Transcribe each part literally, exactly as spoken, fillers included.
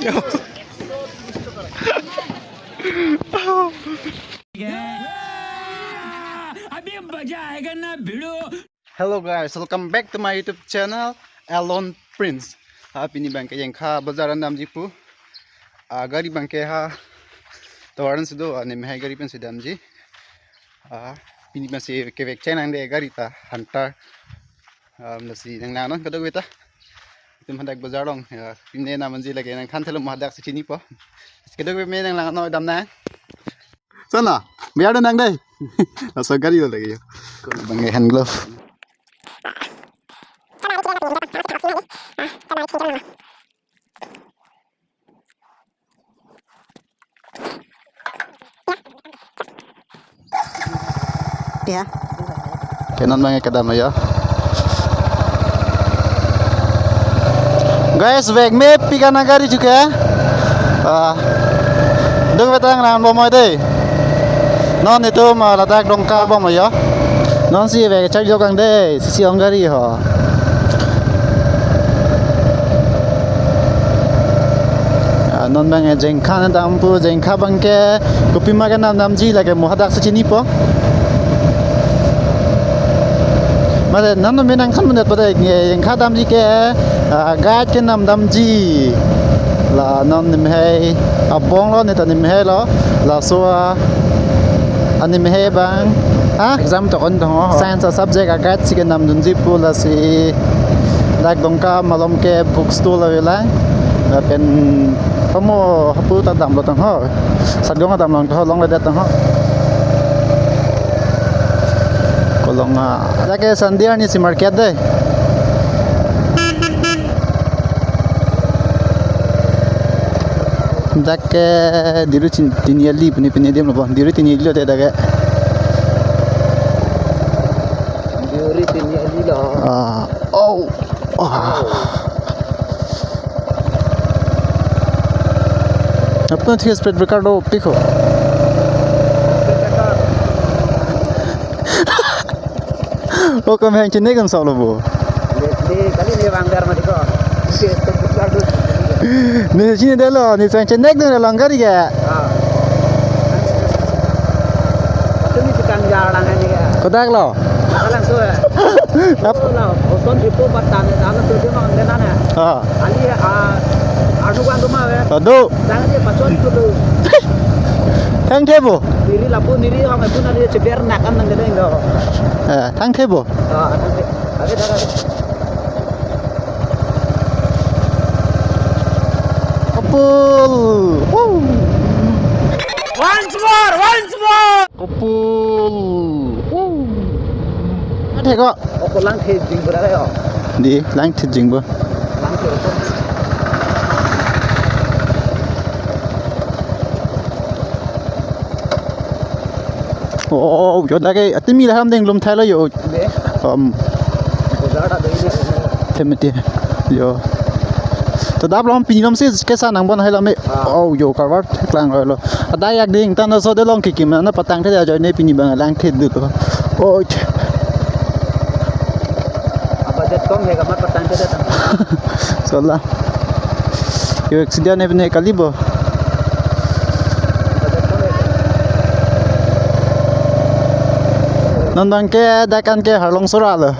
अभी मजा आएगा ना भिड़ो। Hello guys, welcome back to my YouTube channel, Alon Prince. Ah, pini abangke Jengkha bazar an damji pu. Ah, gari abangke ha tovar an si do, ah, Nimhei gari pen si damji. Ah, pini abangsi kevek chai nangde gari ta Hunter. Ah, lasi nanglang non kadokave ta. Itum hadak bazar along, ya, pine nangmanji lake nangthan thelo mo hadak si chinipo. Kadokave me nanglang non dam nang. Sana, biar nang dai. Laso gari lo lagi yo. Abangke hand glove. Ya. Ke non abangke kedam lo ya. Guys, vek mepik an gari chuke. Ah. Dong vetang nang bomoi dei. Non itum, ah, ladak Dongka bomoi ya. Non si vek charli jokang dei. Sisi ong gari ho. Ah, non abangke Jengkha nangdam pu, Jengkha abangke kopima kenam damji lake mo hadak si chinipo. Mate non non me nangthan monit pade Jengkha damji ke, ah, guide kenam damji. La non Nimhei abong lo, neta Nimhei lo. Laso a Animhe abang, ha? Exam tokon tong ho. Science a subject a guide si kenam dunji pu, lasi dak Dongka malom ke book stall avelang. Lapen pamo hapu ta damlo tong ho. Satgong damlo tong ho, longledet tong ho. Kolong a. Dak ke Sunday arni si market dei. Dak ke Diru chin-, Tiniali pini pini adim lo, Diru Tiniali lo te dak ke. Diru Tiniali lo. Ah, oh. Ah. Apun thik speed breaker do piko. O, kam hang chine kan solo bo. Ne, ne, kali ne bang dar mati ko. Ne chine delo, ne sang chine delo lang gari ke. Ah. Tumi si kang jalan ini ke. Kodak lo. Kalang so ya. Ap- Oson ipo batan ya, dalam so dia mang dena na. Ah. Ali, ah, anu kan tu mah ya. Aduh. Jangan dia pacon tu tu. Thang thebo. Niri lapu niri hong ipu nari ceber nakan nang dena enggak. Eh, thang thebo. Ah, nanti. Ada dah. Apul. Woo. Once more, once more. Apul. Woo. Ada kok. Opo lang the jing berada ya. Di, lang the jing bo. Lang the opo. Oh, yo dak ke atimi laham deng lum thailo yo. Be. Um. Bojar ta dei ne. Themete. Yo. To dap lom pini lom si kesa nang bon hai lame. Ah. Oh, yo karwar theklang lo. Ada yak ding tan so de long kikim na patang the ajoine pini bang lang the dulu. Oh. Apa jet kom he kamar patang the tan. Sola. Yo accident ne bine kali bo. Non abangke dak an ke Harlong sora lo.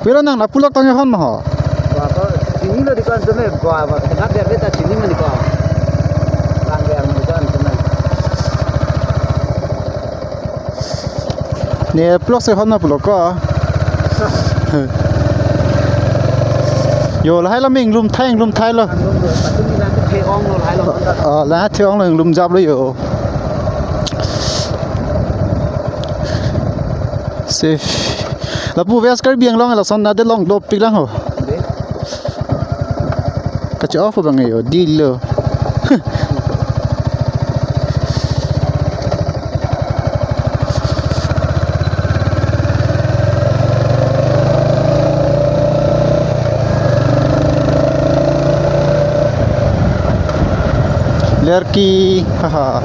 Pilo nang na pulok tong hon ho. Wah, ko chini lo di kon sene, wah, wah, tengah biar beta chini mani ko. Lang biar mani kon sene. Ne pulok se hon na pulok ko. Yo, lahai lam inglum thai, inglum thai lo. Patumi lang the ong lo, lahai lo. Ah, la the ong lo inglum jap lo yo. Safe. Lapu West Karbi Anglong lason na de long dopik lang ho. Kachi off bang yo, dilo. Lerki, haha.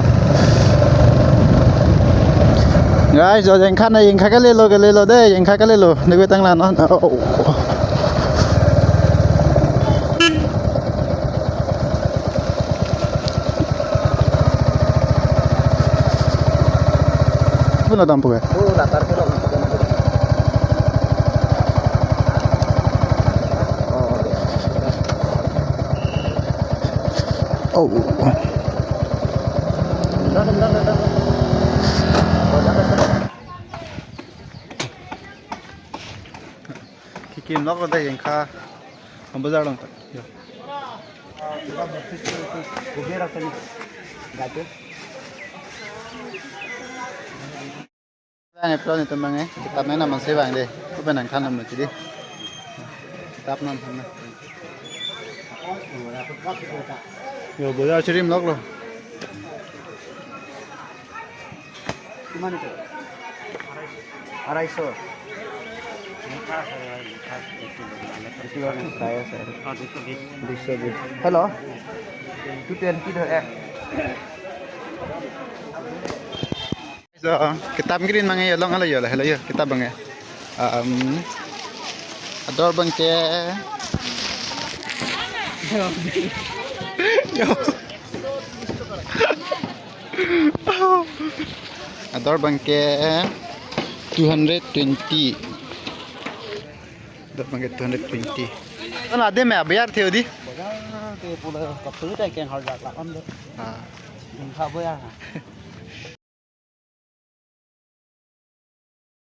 Guys, jo jengkha na, jengkha kalilo, kalilo de, jengkha kalilo. Nunggu tanglo non. Oh, oh, oh. Puno dampu ke? Oh, latar pulo. Oh. Oh. Kikim lok da jengkha. Ham bazar along ta. Yo. Ane pro ni temang eh. Kitab nang naman se bang de. Ko penang than naman tidi. Kitab nam than na. Yo, bazar chirim lok lo. কিমান এইটো? আঢ়াইশ। বেছি হোৱা নাই, চাই আছে আৰু। দুইশ বিশ। হেল্ল', টু টুৱেণ্টি ধৰে। So, kitab green mange yo, long alo yo, hello yo, kitab mange. Um, ador abangke. Yo. Ador abangke two hundred twenty. Ador abangke two hundred twenty. Ano ade me abayar theo di? Bajar te pula kapsu te keng har jak la on de. Ah. Kha boya.